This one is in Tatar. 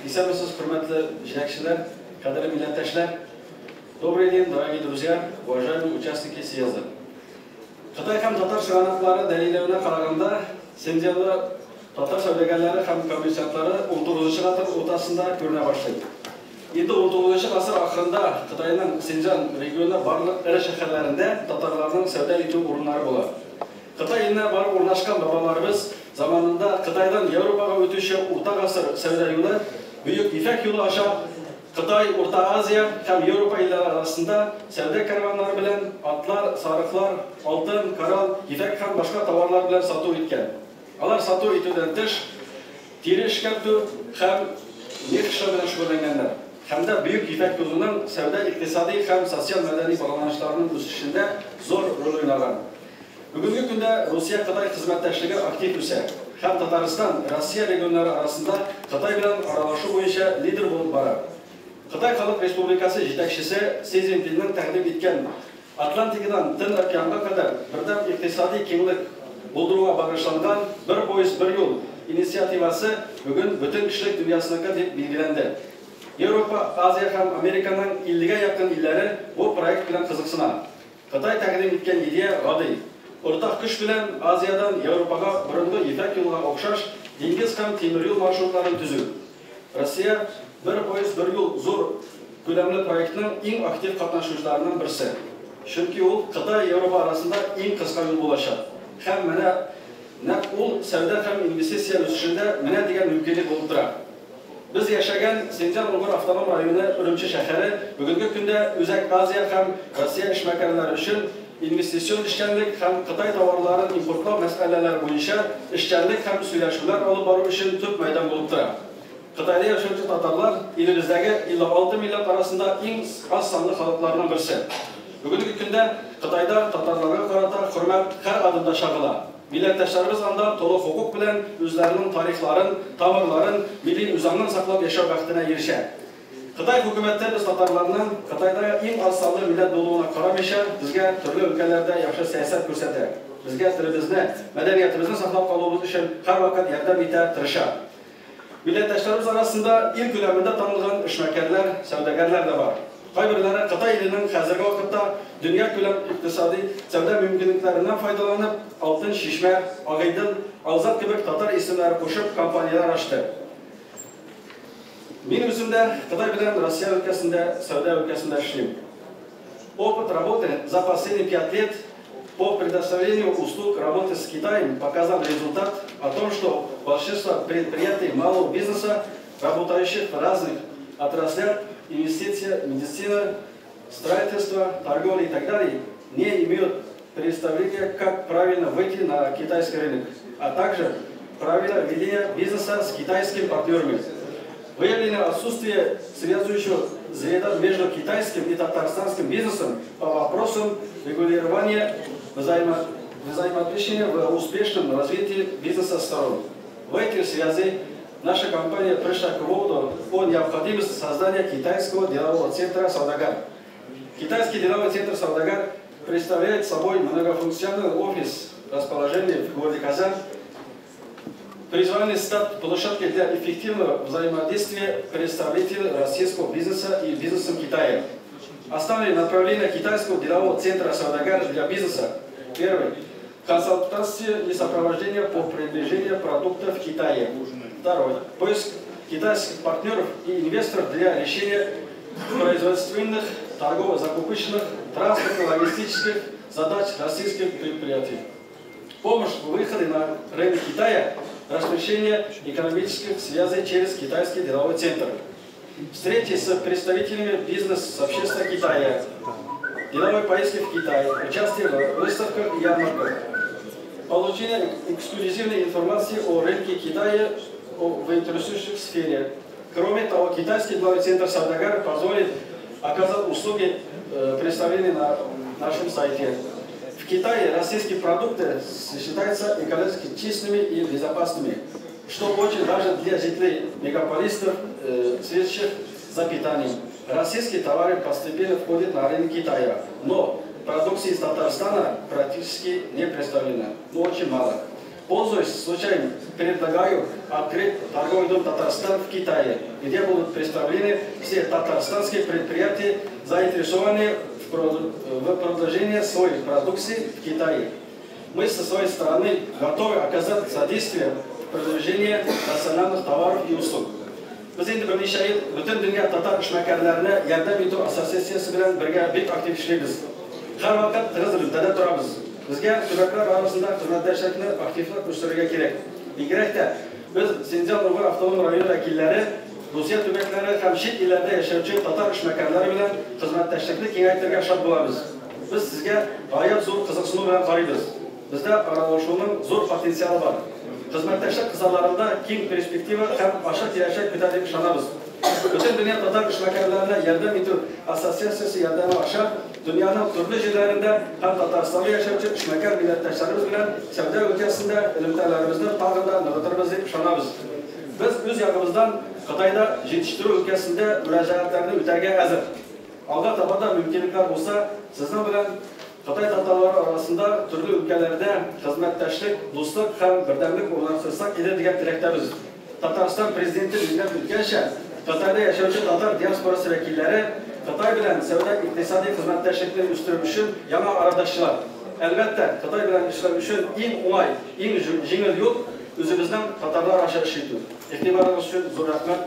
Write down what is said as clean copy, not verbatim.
Исәнмесез, хөрмәтле җитәкчеләр, кадерле милләттәшләр. Добрый день, дорогие друзья, уважаемые участники съезда. Кытай һәм татар чыганаклары дәлилләвенә караганда, Синьцзянда татар сәүдәгәрләре һәм коммерсантлары 19 гасыр уртасында күренә башлый. Инде 19 гасыр ахырында Кытайның Синьцзян регионы барлык эре шәһәрләрендә татарларның сәүдә итү урыннары була. Кытай иленә барып урнашкан бабаларыбыз заманында Кытайдан Европага үтүче урта гасыр сәүдә юлы Бөек Ефәк юлы аша Кытай, Урта Азия һәм Европа илләре арасында сәүдә караваннары белән атлар, сарыклар, алтын, коралл, ефәк һәм башка товарлар белән сату иткән. Алар сату итүдән тыш, тире эшкәртү һәм мех эшләү белән шөгыльләнгәннәр. Һәм дә Бөек Ефәк юлының сәүдә-икътисади һәм социаль-мәдәни багланышларының үсешендә зур роль уйнаган. Бүгенге көндә Русия-Кытай хезмәттәшлеге актив үсә һәм Татарстан Россия регионнары арасында Кытай белән аралашу буенча лидер булып бара. Кытай Халык Республикасы җитәкчесе Си Цзиньпинның тәкъдим иткән Атлантикадан Тын океанга кадәр бердәм икътисади киңлек булдыруга багышланган Бер пояс, бер юл инициативасы бүген бөтен кешелек дөньясыныкы дип билгеләнде. Европа, Азия һәм Американың 50гә якын илләре бу проект белән кызыксына. Кытай тәкъдим иткән идея гади. Уртак көч белән Азиядән Европага борынгы Ефәк юлына охшаш диңгез һәм тимер юл маршрутларын төзү. Россия Бер пояс, бер юл зур күләмле проектның иң актив катнашучыларының берсе. Чөнки ул Кытай-Европа арасында иң кыска юл булачак. Һәм менә нәкъ ул сәүдә һәм инвестиция үсешендә менә дигән мөмкинлек булып тора. Без яшәгән Синьцзян-Уйгыр автоном районы Өремче шәһәре бүгенге көндә Үзәк Азия һәм Россия эшмәкәрләре өчен инвестицион эшчәнлек һәм Кытай товарларын импортлау мәсьәләләре буенча эшчәнлек һәм сөйләшүләр алып бару өчен төп мәйдан булып тора. Кытайда яшәүче татарлар илебездәге 56 милләт арасында иң аз санлы халыкларның берсе. Бүгенге көндә Кытайда татарларга карата хөрмәт һәр адымда чагыла. Милләттәшләребез анда тулы хокук белән үзләренең тарихларын, тамырларын, милли үзаңын саклап яшәү бәхетенә ирешә. Кытай хөкүмәте без татарларның Кытайда иң аз санлы милләт булуына карамыйча, безгә төрле өлкәләрдә яхшы сәясәт күрсәтә. Безгә телебезне, мәдәниятебезне саклап калуыбыз өчен һәрвакыт ярдәм итә, тырыша. Милләттәшләребез арасында ил күләмендә танылган эшмәкәрләр, сәүдәгәрләр дә бар. Кайберләре Кытай иленең хәзерге вакытта дөньякүләм икътисади сәүдә мөмкинлекләреннән файдаланып, Алтын Чишмә, Агыйдел, Алзат кебек татар исемнәре кушып компанияләр ачты. Мин үзем дә Кытай белән Россия өлкәсендә сәүдә өлкәсендә эшлим. Опыт работы за последние 5 лет по предоставлению услуг работы с Китаем показал результат о том, что большинство предприятий малого бизнеса, работающих в разных отраслях, инвестиция, медицина, строительство, торговля и так далее, не имеют представления, как правильно выйти на китайский рынок, а также правила ведения бизнеса с китайскими партнерами. Выявлено отсутствие связующего звена между китайским и татарстанским бизнесом по вопросам регулирования взаимоотношений в успешном развитии бизнеса сторон. В этой связи наша компания пришла к выводу о необходимости создания китайского делового центра «Саудагар». Китайский деловой центр «Саудагар» представляет собой многофункциональный офис, расположенный в городе Казань, призванный стать площадкой для эффективного взаимодействия представителей российского бизнеса и бизнесом Китая. Основные направления китайского делового центра «Саудагар» для бизнеса. Первый. Консультация и сопровождение по продвижению продуктов в Китае. Второй. Поиск китайских партнеров и инвесторов для решения производственных, торгово-закупочных, транспортно-логистических задач российских предприятий. Помощь в выходе на рынок Китая, расширение экономических связей через китайский деловой центр. Встречи с представителями бизнес-сообщества Китая, деловой поездки в Китай, участие в выставках и ярмарках, получение эксклюзивной информации о рынке Китая в интересующих сфере. Кроме того, китайский деловой центр «Саудагар» позволит оказать услуги, представленные на нашем сайте. В Китае российские продукты считаются экологически чистыми и безопасными, что очень важно для жителей мегаполисов, следящих за питанием. Российские товары постепенно входят на рынок Китая, но продукция из Татарстана практически не представлена, но очень мало. Пользуясь случаем, предлагаю открыть торговый дом Татарстан в Китае, где будут представлены все татарстанские предприятия, заинтересованные в продвижении своей продукции в Китае. Мы со своей стороны готовы оказать содействие в продвижении национальных товаров и услуг. Без инде берничә ел Бөтендөнья татар эшмәкәрләренә ярдәм итү ассоциациясе белән бергә бик актив эшлибез. Һәрвакыт тыгыз элемтәдә торабыз. Безгә төбәкләр арасында хезмәттәшлекне активлап үстерергә кирәк. Бигрәк тә без Синҗан-Уйгыр автоном районы вәкилләре Русия төбәкләре һәм чит илләрдә яшәүче татар эшмәкәрләре белән хезмәттәшлекне киңәйтергә шат булабыз. Без сезгә гаять зур кызыксыну белән карыйбыз. Бездә аралашуның зур потенциалы бар. Хезмәттәшлек кысаларында киң перспектива һәм ачык киләчәк көтә дип ышанабыз. Бөтендөнья татар эшмәкәрләренә ярдәм итү ассоциациясе ярдәме аша дөньяның төрле җирләрендә һәм Татарстанда яшәүче эшмәкәр милләттәшләребез белән сәүдә өлкәсендә элемтәләребезне тагын да ныгытырбыз дип ышанабыз. Без үз ягыбыздан Кытайда җитештерү өлкәсендә мөрәҗәгатьләрне үтәргә әзер. Алга таба да мөмкинлекләр булса, сезнең белән Кытай татарлары арасында төрле өлкәләрдә хезмәттәшлек, дуслык һәм бердәмлек урнаштырсак иде дигән теләктәбез. Татарстан Президенты билгеләп үткәнчә, Кытайда яшәүче татар диаспорасы вәкилләре Кытай белән сәүдә-икътисади хезмәттәшлекне үстерү өчен яңа арадашчылар. Әлбәттә, Кытай белән эшләү өчен иң уңай, иң җиңел юл, үзебезнең татарлар аша эш итү. Игътибарыгыз өчен зур рәхмәт.